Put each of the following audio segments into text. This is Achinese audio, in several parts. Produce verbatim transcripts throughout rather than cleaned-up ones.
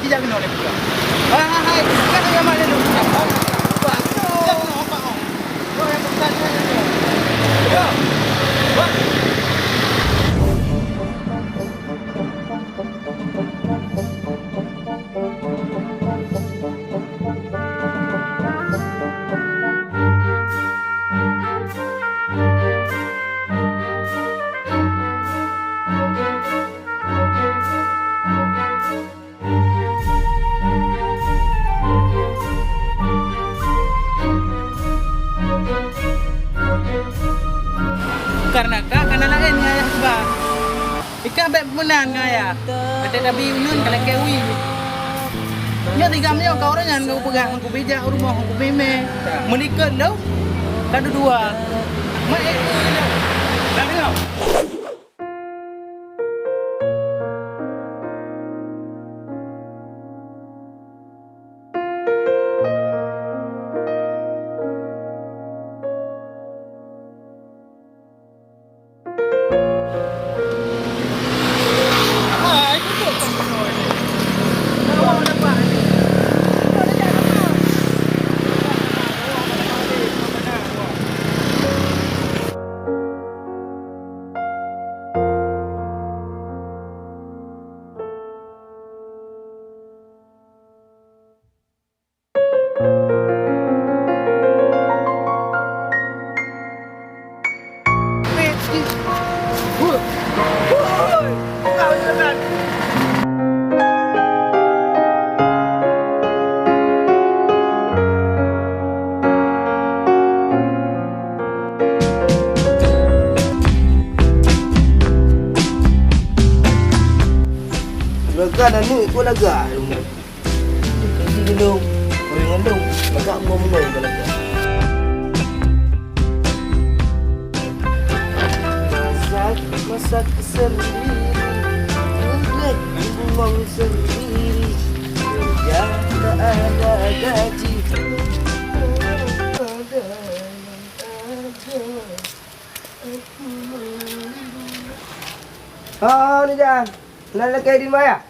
Kijak keunoe lé buka. Hai, hai, hai, buka tu yang mana tu? Buka. Buka. Buka. Buka yang buka tu. Ya. Buka. Kareuna ka kana laén ngon ayah ba. Ikah bèk meunan ngon ayah. Até tabi uneun ka lakèe wie. Nyoe tigam nyoe ka uroe nyan kupeugah ngon kubijak u rumoh ngon kubimé. Meulikot lom ka dudoe. Mak, eh, dah dengar? Lagak aneuk ikot lagak. Kaji gendong, orang ngandung, lagak buah mengai ke lagak. Masak, masak sendiri, buat buang sendiri, kerja tak ada gaji. Oh, ni dah. Nak lagi di mana?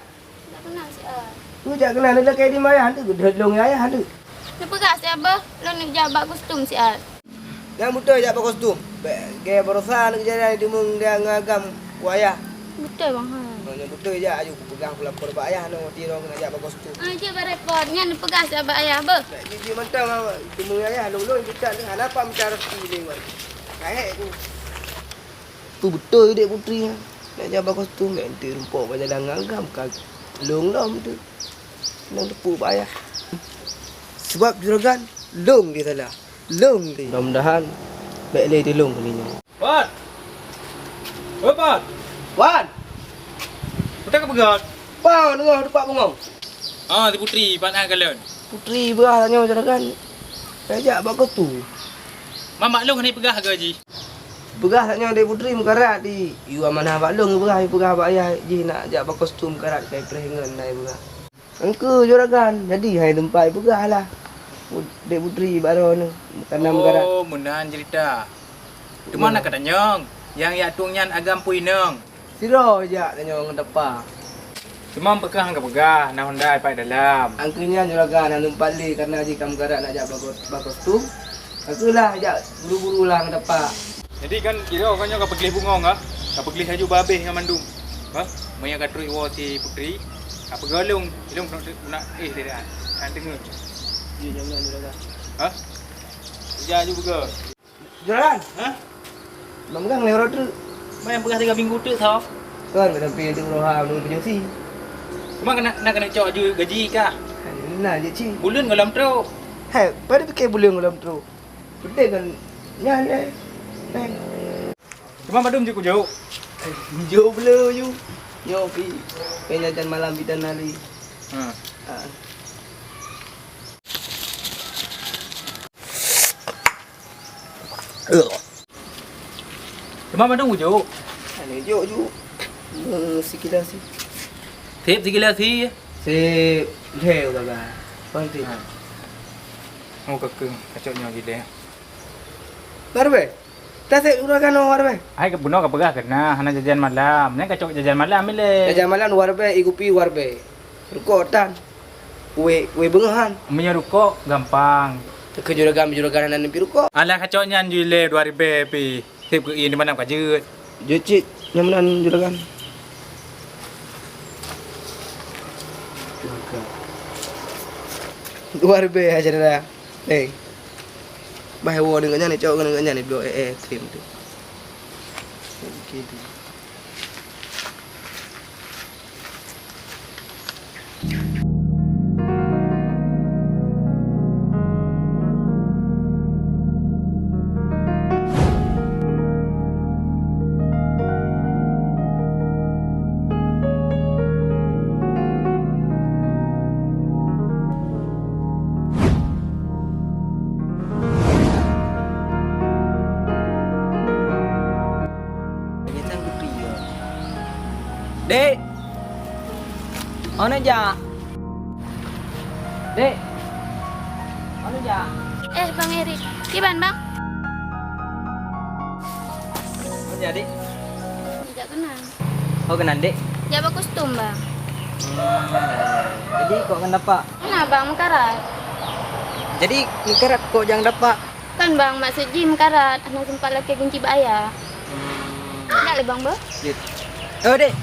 Ndak keunan siat. Peue jak keunan, neulakèe di mayah, hantu geudeuet lôn ayah, hantu. Neupeugah siat beuh, lôn neujak bak kostum siat. Nyang beutôi jak bak kostum. Bèk gaya baroesa neuk jalan di deungon dia ngon agam ku ayah. Beutôi, Bang, hai. Oh, nyang beutôi jak aju kupeugah kulapor bak ayah, nyoe watèe droe keuneuk jak bak kostum. Ah, jeuet bak repot, nyan neupeugah siat bak ayah beuh. Bèk jijik mantong, ah, deungon ayah, lôn-lôn jutak hana pah mita rezeki lé wan. Kahék ku. Peue beutôi dek putri nyan? Nak jak bak kostum, bèk enteuk rumpok bak jalan ngon agam ka lôn lom teuh. Nang teupeu bak ayah. Sabab juragan lôn lé salah. Lôn lé. Mudah-mudahan bèk lé tilông kali nyoe. Wan! Oi, Wan! Wan! Peue ka peugah? Pah, deungoe teumpat bungong. Ah, si Putri, pat na kalon? Putri, beurah tanyoe juragan. Ka jak bak kostum. Mamak lôn hana peugah keu jih. Peugah tanyoe dek Putri meukarat di. Yue amanah bak lôn peugah, yue peugah bak ayah jih nak jak bak kostum meukarat kai preh ngon nai peugah. Engkeu juragan, jadi hai teumpat peugah lah. Dek Putri bak droeneuh, meukarat. Oh, meunan cerita. Teuma na katanyong, nyang jak tueng nyan agam peue inong? Sidroe jak tanyoe ngon tapa. Teuma peukah han kapeugah, na honda ipat dalam. Angkeu nyan juragan hana teumpat lé, kareuna jih ka meukarat nak jak bak kos-, bak kostum. Angkeu lah jak buru-buru lah ngon tapa. Jadi kan kira orang nyoe ka peugleh bungong ah. Ka peugleh laju babeh ngon mandum. Ha? Meunyo ka trok iwoe si Putri, ka peugah lôn, lôn nak, nak, eh, dia dah. Kan dengar. Iya, jangan juragan. Ha? Ujar laju peugah. Juragan. Ha? Bang Gang lewat tu. Main peugah tiga minggu tu tau. Kan kena pi tu roha lu penyosi. Cuma kena, nak kena cok aju gaji kah? Nah, je ci. Buleuen golom trok. Hai, pada fikir buleuen golom trok. Betul kan? Nyan eh. Eh. Cuma madum je kujok. Jok bela ju. Nyo pi. Penyajan malam bidan hari. Ha. Ha. Teuma bandum ujuk. Anu juk ju. Eh, sikila si. Sip sikila si. Sip lhèe gaga. Pang ti. Ha. Oh kakeueng, kacok nyoe jideh. Barbe. Ta sip urang kano warbe. Hai bunoe ka peugah keunan hana jajan malam. Nyan kacok jajan malam ilèe. Jajan malam warbe, igupi warbe. Rukok tan. Wé, wé beungohan. Meunyoe rukok gampang. Teuka juragan, juragan hana neubri rukok. Alah kacok nyan jih lé dua ribèe pih. Seb keu ie di mana ka jeuet. Jeuet cit, nyan meunan juragan. Dua ribèe aja dah. Eh. Bah woe deungon nyan, cok deungon nyan, bloe eh, eh, krim tu. Oke tu. Dek! Hana jak? Dek! Hana jak? Eh, Bang Erik. Kiban, Bang? Hana jak, Dek? Jak keunan. Oh, keunan, Dek? Jak bak kostum, Bang. Hmm. Jadi, kok ngon Dapak? Hana, Bang, meukarat. Jadi, meukarat kok jak ngon Dapak? Kan, Bang, maksud jih meukarat, hana sempat lakèe gunci bak ayah. Hmm. Jak lé, Bang, beuh. Jeuet. Oh, Dek.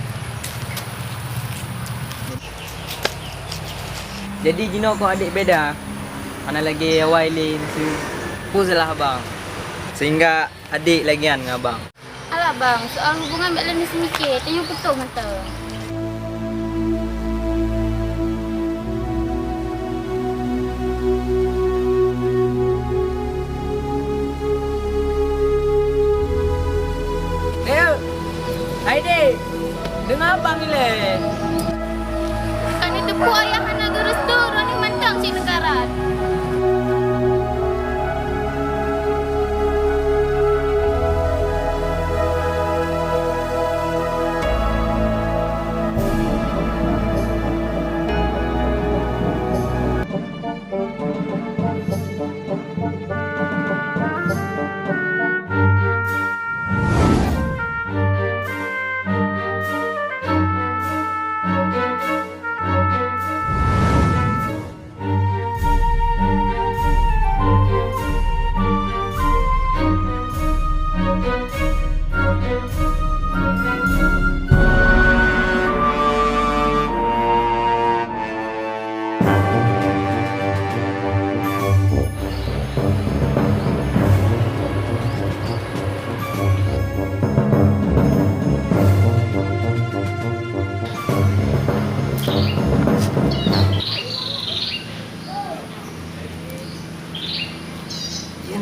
Jadi, jinoe kok adek beda? Hana lagèe awai lé miseue. Peue salah abang? Sehingga adek lagèe nyan ngon abang. Alah bang, soal hubungan bèk lé neuseumiké, tanyoe putôh mantong. Dek, hai dek, deungoe abang ilèe. Ka neuteupeue ayah hana geurestu, droeneuh mantong cit neukarat.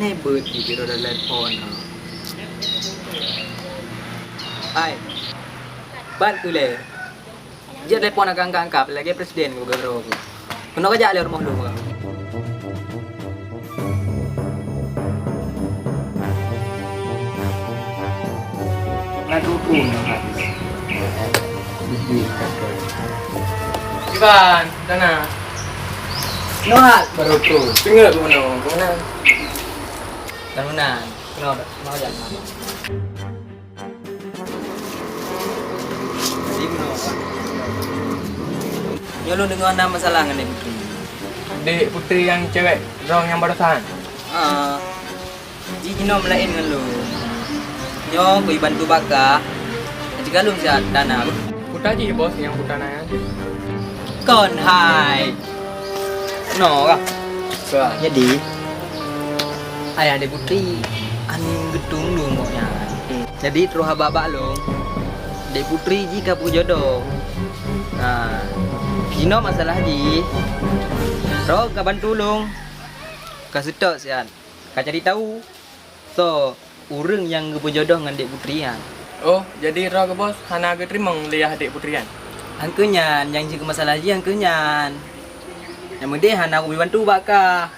Nyan beuet di biro telepon. Hai. Ban keu lé. Jeuet telepon angka-angka lagèe presiden keu garo. Keunoe kajak lé rumoh lôn. Iban, Dana. Nuhat baru tu. Tinggal guna, guna. Bangunan. Kenapa? Mau jangan. Nyoe lôn deungoe na masalah ngon Dek Putri. Dek Putri nyang cewek droe nyang barosan? Ah. Jih jinoe meulaén ngon lôn. Nyoe keu jibantu bak kah. Jikalon siat dana. Peue jih bos nyang peue dana nyan? Kon hai. Noe kah. Jadi, ayah Dek Putri, aneuk geutung lôn gobnyan. Jadi, troh haba bak lôn, Dek Putri jih ka peujodoh. Nah, jinoe masalah jih, droe ka bantu lôn, ka seutôt siat, ka cari tahu. Soe ureueng nyang geupeujodoh ngon Dek Putri nyan? Oh, jadi droe keu bos hana geuteurimong lé yah Dek Putri nyan? Angkeu nyan, nyang jeuet keu masalah jih angkeu nyan. Nyang meudeh hana kubantu bak kah.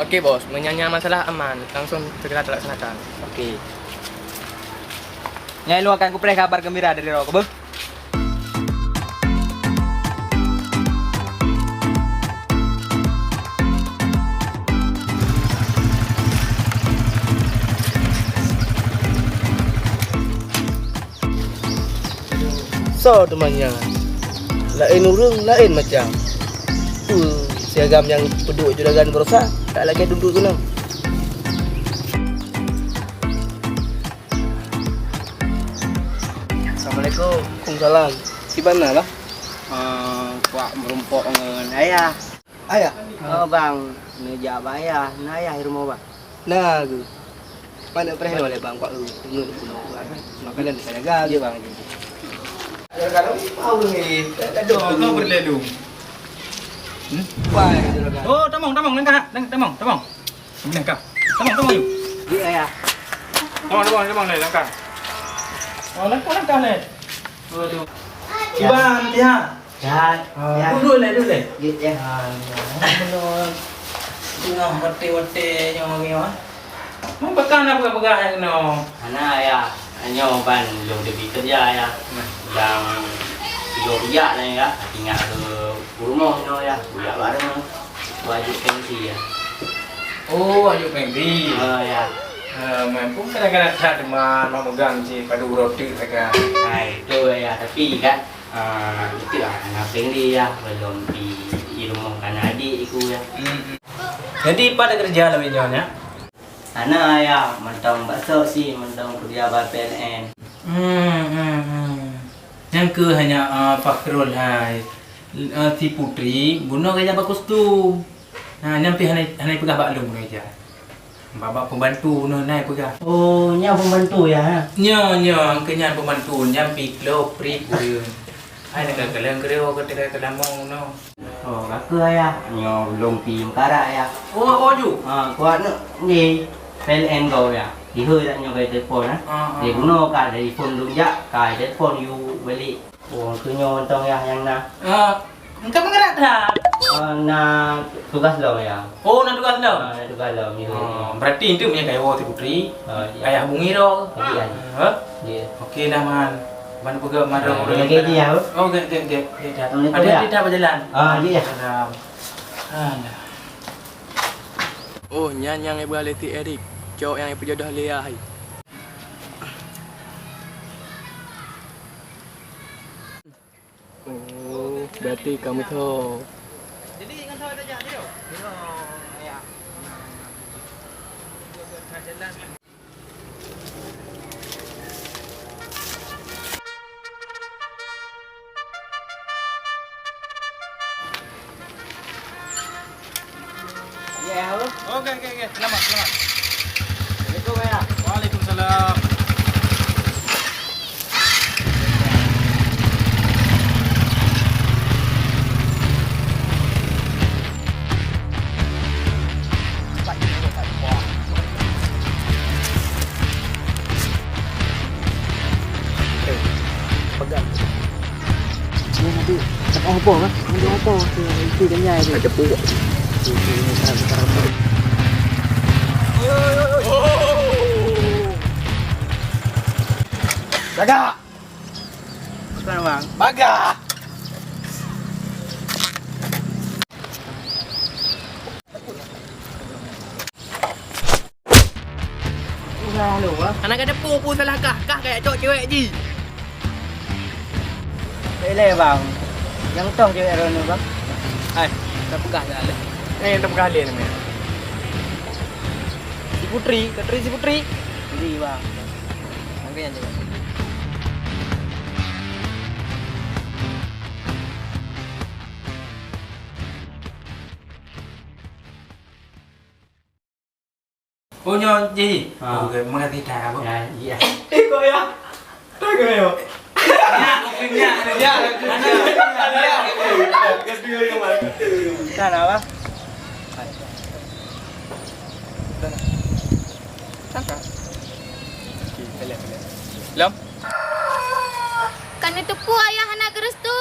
Oke, bos, meunyan nyan masalah aman, langsung segera terlaksanakan. Oke. Nyan lôn akan kupreh kabar geumbira dari droe keu beuh. Soe teuma nyan? Laén ureuëng, laén macam. Peue si agam nyang peuduek juragan baroesa, tak lagée duduek keunoe. Assalamualaikum. Waalaikumsalam. Kiban na lah? Ah, kuak meurumpok ngon ayah. Ayah? Oh, bang, neujak bak ayah. Na ayah di rumoh, bang? Na, geuh. Mana preh nyoe lé, bang, kuak, geuh. Tunggu dulu, bang. Makanan saya jaga, geuh, bang. Kadang-kadang tahu ni, tak ada. Oh, kau berlalu. Hmm? Wah, ya, juragan. Oh, tamong, tamong, langkah. Lang-, tamong, tamong. Langkah. Tamong, tamong, yuk. Iya, ayah. Tamong, tamong, tamong, leh, langkah. Oh, langkah, langkah, leh. Waduh. Ya. Iban, ya. Ya. Ah, ya. Duduk, leh, duduk, leh. Ya, ya. Ah, ya. Benar. Tengah wate-wate nyoe, nyoe. Meupeugah na peugah-peugah nyang keunoe. Hana, Ayah. Nyoe ban lôn teubiet keureuja, Ayah. Nah. Dan sigoe kujak lé, Ayah. Ingat keu u rumoh inoe, Ayah. Kujak bareng. Wajéb pensi, Ayah. Oh, wajéb pensi. Oh, Ayah. Eh, memang kadang-kadang that teuma mak megang cit padub uroe teuk sagai. Hai, beutôi, Ayah. Tapi kan, eh, beutôi lah, hana pensi, Ayah. Belum di, di rumoh kan adik iku, Ayah. Hmm. Jadi, pat keureuja lom nyoe, Nyak? Hana, Ayah, mantong bak sok si, mantong keureuja bak P L N. Hmm, hmm, hmm. Nyang keuh hanya, ah, Fakhrul hai. Ah, si Putri bunoe geujak bak kostum. Ha, nyan pih hana, hana peugah bak lôn bunoe geujak. Bak, bak pembantu bunoe na peugah. Oh, nyan pembantu ya, ha? Nyo, nyo, keu nyan pembantu, nyan pih klo prit ureueng. Hai, teuka keuleung keudroe, teuka keulamong bunoe. Oh, ka keuh, Ayah. Nyoe lôn pih meukarat, Ayah. Oh, oh, ju? Ha, kuat neuk di P L N gob, Ayah. Dihôi that nyoe ka telepon, ha. Ha, ha. Di bunoe ka dari phon lôn jak, ka telepon yue balik. Oh, keu nyoe mantong, Ayah, nyang na. Ah, engkau meukarat that? Ah, na tugas lom, Ayah. Oh, na tugas lom? Ah, na tugas lom, dihôi. Oh, berarti itu punya kayu si Putri. Oh, iya. Ayah bungi tu. Iya. Ha? Iya. Okey dah, Man. Mana peugah marah orang. Okey, okey, ya. Oh, okey, okey, okey. Okey, dah. Assalamualaikum, ya. Hati-hati dah berjalan. Ah, iya. Salam. Alah. Oh, nyan nyang ibu lé si Erik. Cok nyang ipeujodoh lé hai. Oh, berarti kamu tu. Jadi, ngon sahabat saja, ayo. Ayo, ya. Ya, ya, halo. Oke, oke, oke. Selamat, selamat. Assalamualaikum, ya. Waalaikumsalam. Eh, pegang. Dia nanti tak apa kan? Nanti apa ke itu dia nyai dia. Ada buah. Itu, itu, ini sekarang, sekarang. Jaga! Bukan, Bang. Bagah! Udah lu, ah. Anak ada pun, pun salah kah, kah kayak cok cewek ji. Boleh, Bang. Yang toh cewek Rono, Bang. Hai, tak peugah dah lah. Eh, tak peugah dia namanya. Si Putri, Putri si Putri. Putri, Bang. Mangga yang cewek. Oh, nyoe jih. Ha. Oh, okey, mengerti dah, apa? Ya, iya. Eh, kok ya? Tak kena ya? Ya, ya, ya. Kan apa? Sangka. Okey, boleh, boleh. Lom? Kan itu pu ayah anak gerestu.